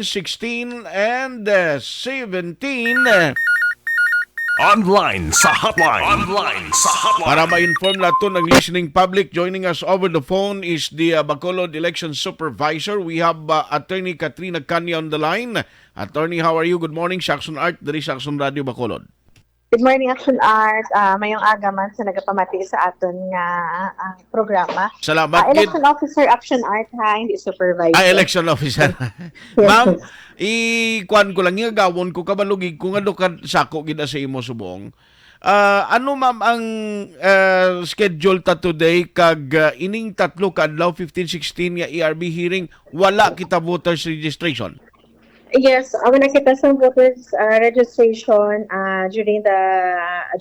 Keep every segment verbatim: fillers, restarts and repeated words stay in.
sixteen and uh, seventeen. Online sa hotline. Online sa hotline. Para ma-inform naton ang listening public joining us over the phone is the uh, Bacolod Election Supervisor. We have uh, Attorney Katrina Canya on the line. Attorney, how are you? Good morning sa Action Art, diri sa Action Radio Bacolod. Good morning, Action Art. Ah, mayong aga man sa nagapamati sa aton nga ah, programa. Salamat Ah, gid. Election Officer, Action Art, ha, hindi supervisor. Ah, election officer. Yes. Ma'am, i-kuan ko lang, igawon ko, kabalugig ko nga do ka sako gid sa imo subong. Ah, ano, ma'am, ang ah, schedule ta today, kag ah, ining tatlo ka adlaw, fifteen, sixteen nga E R B hearing, wala kita voters registration? Yes, uh, wala kita sa voters uh, registration uh, during the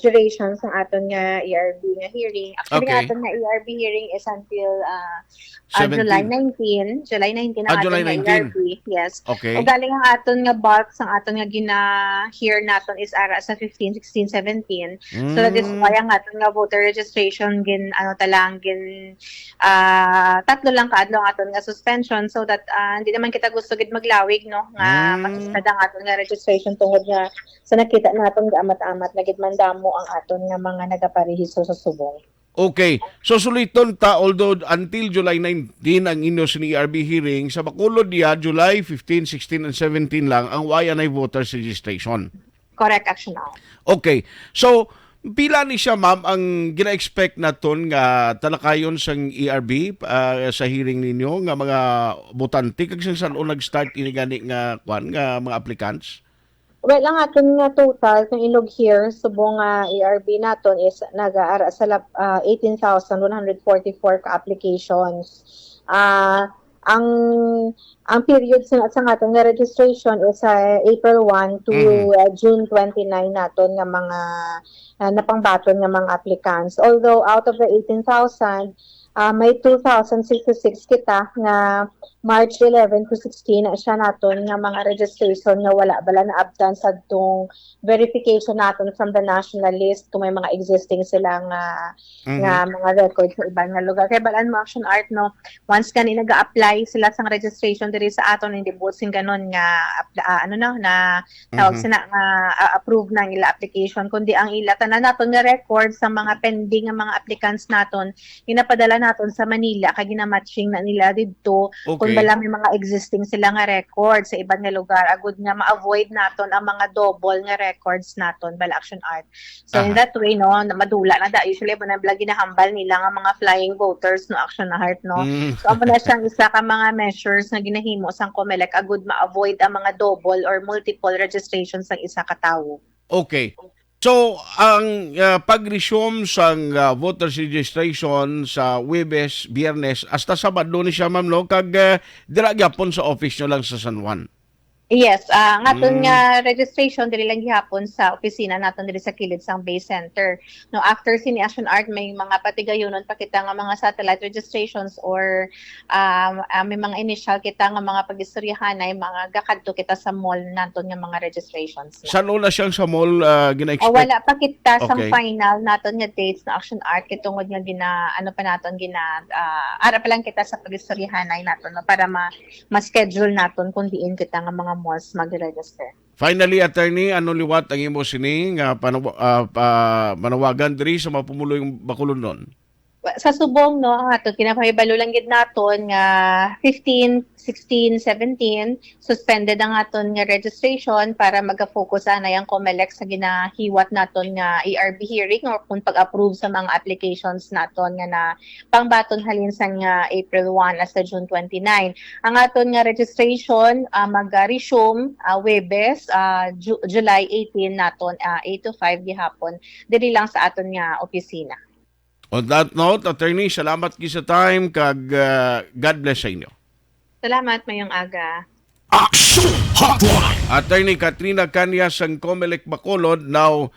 duration sa aton nga E R B nga hearing. Actually, Okay. Aton nga E R B hearing is until uh, uh, Seventeen. July nineteen. July nineteen Ah, ang July aton nga nineteen. E R B. Yes. Okay. O galing ang aton nga bulk sang aton nga gina-hear naton is ara sa fifteen, sixteen, seventeen. So that is Mm. why ang aton nga voter registration gin ano ta lang gin ah tatlo lang ka adlaw ang aton nga suspension, so that ah, hindi naman kita gusto gid maglawig, no, nga Mm. masasad ang aton nga registration tungod nga sa nakita naton nga amat-amat na gid man damo ang aton nga mga nagaparehistro sa subong. Okay. So suliton ta, although until July nineteen ang inyo sini E R B hearing, sa Bacolod niya, July fifteen, sixteen, and seventeen lang ang wala nay voters registration. Correct, Action Art. Okay. So, pila ni siya, ma'am, ang gina-expect naton nga talakayon sang E R B ah, sa hearing ninyo nga mga botante, kag sang san-o nag-start ini gani nga kwan nga mga applicants? Well, ang aton nga total kung inug-hear subong nga E R B naton is nagaara sa lap- ah, eighteen thousand one hundred forty-four ka applications. Ah, ang ang period sa, sa aton nga registration is sa April one to Mhm. uh, June twenty-nine naton nga mga uh, napangbaton nga mga applicants. Although out of the eighteen thousand, uh, may two thousand sixty-six kita nga March eleven to sixteen na siya naton nga mga registration nga wala bala naabtan sa tong verification naton from the national list kung may mga existing sila nga Mhm. nga mga records sa iban nga lugar. Kay balaan mo, Action Art, no, once gani naga-apply sila sang registration diri sa aton, hindi buot sing ganon nga apl- ah, ano na na tawag Mhm. sina nga ah, approve na ang ila application, kundi ang ila tanan naton nga records sa mga pending nga mga applicants naton, ginapadala naton sa Manila kay ginamatching na nila didto kung Okay. bala may mga existing sila nga records sa iban nga lugar, agud nga ma-avoid naton ang mga double nga records naton, bala, Action Art. So in Aha. that way, no, na- madula na da usually mo na bala ginahambal nila nga mga flying voters, no, Action Art, no. Mm. So amo na siyang isa ka mga measures nga ginahimo sang COMELEC agud ma-avoid ang mga double or multiple registration sang isa ka tawo. Okay. So, ang ah, pag-resume sang ah, voters registration sa Huwebes, Biyernes, hasta Sabado ni siya, ma'am, no? Kag ah, dira gyapon sa office nyo lang sa San Juan. Yes, ah, ang aton Mm. nga registration diri lang gihapon sa opisina naton diri sa kilid sang Bay Center. No, after sini, Action Art, may mga patigayunon pa kita nga mga satellite registrations or um, ah, may mga initial kita nga mga pag-istoryahanay, mga gakadto kita sa mall naton nga mga registrations na. San-o na siyang sa mall ah, Ah, gina-expect? wala pa kita sang Okay. final naton nga dates na, Action Art, kay tungod nga gina ano pa naton gina ah, ara pa lang kita sa pag-istoryahanay naton, no, para ma ma-schedule naton kung diin kita nga mga malls mag-register. Finally, attorney, ano liwat ang imo sini nga panaw- ah, pa- panawagan diri sa mga pumulong Bacolodnon? Sa subong, no, ang ato kinapahibalo lang gid naton nga fifteen, sixteen, seventeen, suspended ang aton nga registration para maga-focus anay ang COMELEC sa ginahiwat naton nga E R B hearing or kung pag-approve sa mga applications naton nga na pangbaton halin sang ah, April one hasta June twenty-nine. Ang aton nga registration ah, mag-resume ah, Webes, ah, Ju- July eighteen naton, ah, eight to five gihapon diri lang sa aton nga opisina. On that note, attorney, salamat gid sa time kag ah, God bless sa inyo. Salamat, mayong aga. Action Hotline. Attorney Katrina Canya sang COMELEC Bacolod. Now,